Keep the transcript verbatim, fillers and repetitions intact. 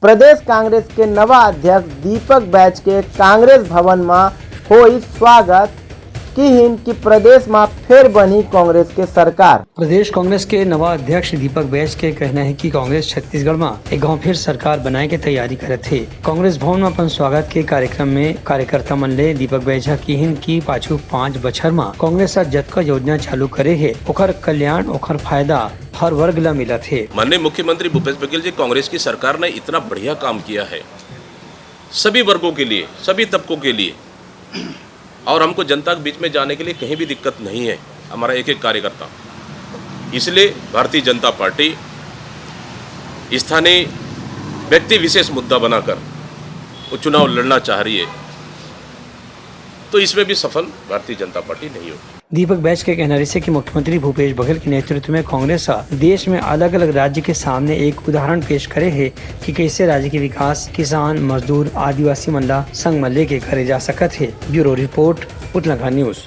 प्रदेश कांग्रेस के नवा अध्यक्ष दीपक बैज के कांग्रेस भवन म होइस स्वागत। किहिन कि प्रदेश म फेर बनही कांग्रेस के सरकार। प्रदेश कांग्रेस के नवा अध्यक्ष दीपक बैज के कहना हे कि कांग्रेस छत्तीसगढ़ म एक घांव फेर सरकार बनाए के तैयारी करत हे। कांग्रेस भवन म अपन स्वागत के कार्यक्रम में कार्यकर्ता मन ले दीपक बैज ह किहिन कि पाछू पांच बछर म कांग्रेस ह जतका योजना चालू करे हे, ओखर कल्याण, ओखर फायदा हर वर्ग ल मिलत हे। माननीय मुख्यमंत्री भूपेश बघेल जी, कांग्रेस की सरकार ने इतना बढ़िया काम किया है सभी वर्गों के लिए, सभी तबकों के लिए, और हमको जनता के बीच में जाने के लिए कहीं भी दिक्कत नहीं है। हमारा एक एक कार्यकर्ता, इसलिए भारतीय जनता पार्टी स्थानीय व्यक्ति विशेष मुद्दा बनाकर वो चुनाव लड़ना चाह रही है, तो इसमें भी सफल भारतीय जनता पार्टी नहीं होगी। दीपक बैज के कहना रहिसे कि मुख्यमंत्री भूपेश बघेल के नेतृत्व में कांग्रेस ह देश में अलग-अलग राज्य के सामने एक उदाहरण पेश करे हे कि कैसे राज्य के विकास किसान, मजदूर, आदिवासी मन ला संग म लेके करे जा सकत हे। Bureau report, Utlaghat news.